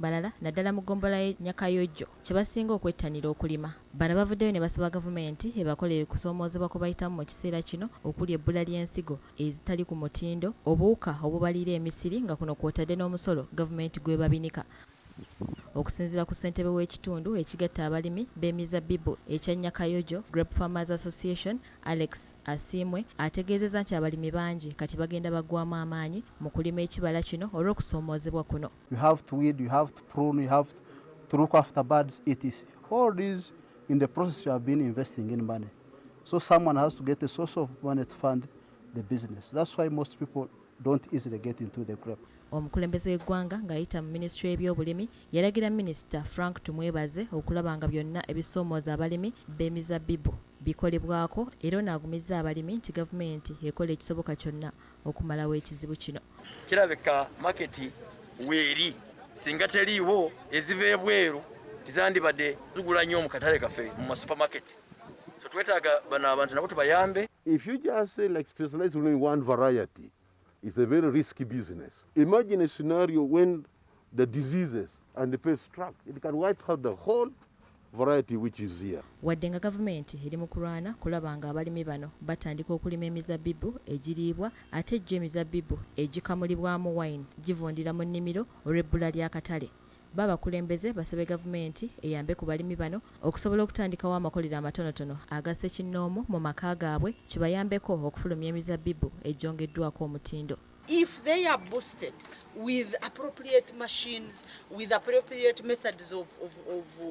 Mbarara naddala mu ggombolola y'e Nyakayojjo kye basinga okwettanira okulima. Bano bavuddeyo ne basaba gavumenti ebakolere kusoomoozebwa kwe bayitamu mu kiseera kino okuli ebbula ly'ensigo ezitali ku mutindo, obuwuka obubaliira emisiri nga kuno kw'otadde n'omusolo gavumenti gw'ebabinika. Okusinziira ku ssentebe w'ekitundu ekigatta abalimi b'emizabbibu ekya Nyakayojo Grape Farmers Association, Alex Asiimwe ategeezezza nti abalimi bangi kati bagenda baggwaamu amaanyi mu kulima ekibala kino olw'okusoomoozebwa kuno. You have to weed, you have to prune, you have to look after birds, etc. All these, in the process, you have been investing in money. So someone has to get a source of money to fund the business. That's why most people don't easily get into the grape. Omukulembeze w'eggwanga ng'ayita mu minisitule y'ebyobulimi yalagira minisita Frank Tumwebaze okulaba nga byonna ebisoomooza abalimi b'emizabbibu bikolebwako era ono agumizza abalimi nti gavumenti ekola ekisoboka kyonna okumalawo ekizibu kino. Kirabika market weeri, singa teriiwo eziva ebweru tizandibadde zigula nnyo mu katale kaffe mu masupermarket, so twetaaga bano abantu nabo tubayambe. If you just say, like, specialize only in one variety, it's a very risky business. Imagine a scenario when the diseases and the pests struck, it can wipe out the whole variety which is here. Wadde nga gavumenti eri mu kulwana kulaba nga abalimi bano batandika okulima emizabbibu egiriibwa, ate gyo emizabbibu egikamulibwamu wine givundira mu nnimiro olw'ebbula ly'akatale. Bo abakulembeze basabye gavumenti eyambe ku balimi bano okusobola okutandikawo amakolero amatonotono aga ssekinnoomu mu maka gaabwe kibayambeko okufulumya emizabbibu egyongeddwako omutindo. If they are boosted with appropriate machines, with appropriate methods of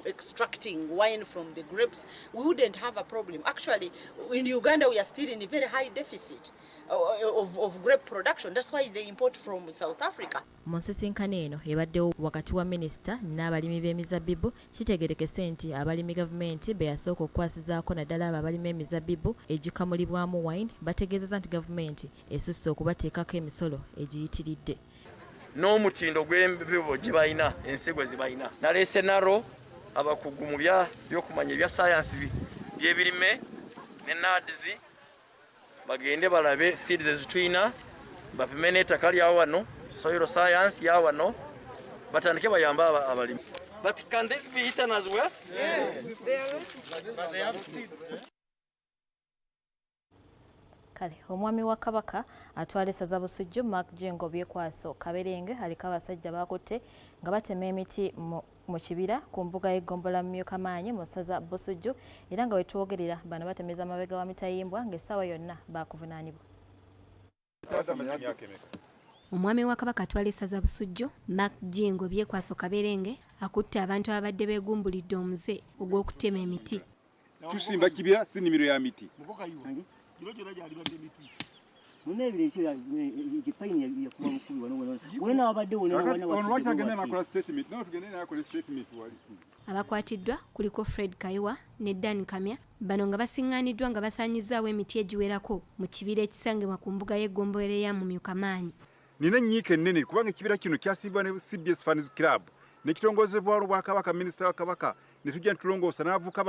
extracting wine from the grapes, we wouldn't have a problem. Actually, in Uganda, we are still in a very high deficit of grape production. That's why they import from South Africa. Mu nsisinkano eno ebaddewo wakati wa minisita n'abalimi b'emizabbibu, kitegerekese nti abalimi gavumenti be yasooka okukwasizaako, naddala abo abalima emizabbibu egikamulibwamu wine, bategeezezza nti gavumenti esusse okubateekako emisolo egiyitiridde. N'omutindo gw'embibo gye balina, ensigo ze balina, naleese naro abakugu mu byokumanya ebya sayansi by'ebirime ne NAADS bagende balabe seeds ezitulina, bapime n'ettaka lya wano, soil science ya wano, batandike bayambe abalimi. But can this be eaten as well? Yes. But they have seeds. Kale omwami wa Kabaka atwala essaza Busujju, Mark Jingo Byekwaso Kaberenge, aliko abasajja bakutte nga batema emiti mu kibira ku mbuga y'eggombolola Mumyukamaanyi mu ssaza Busujju, era nga wetwogerera bano batemeza amabega wa mitayimbwa ng'essaawa yonna baakuvunaanibwa. Omwami wa Kabaka atwala essaza Busujju, Mark Jingo Byekwaso Kaberenge, akutte abantu ababadde beegumbulidde omuze ogw'okutema emiti. Tusimba kibira, si nnimiro ya miti. Kiro kyonna gyalibadde miti. Muna ebiro ekyo ekipayini yakuba bukubi wano wano wona wabadde wona wona. Ono lwaki agenda nakola statement? Nawe tugende nakola statement wali. Abakwatiddwa kuliko Fred Kayiwa ne Dan Kamya, bano nga basiŋŋaaniddwa nga basaanyizzaawo emiti egiwerako mu kibira ekisangibwa ku mbuga y'eggombolola eya Mumyukamaanyi. Nina ennyiika ennene kubanga ekibira kino kyasimbibwa ne CBS Fans Club nekitongozebwa olwobwakabaka, minisita wa Kabaka, ne tujja netulongoosa n'abavubuka.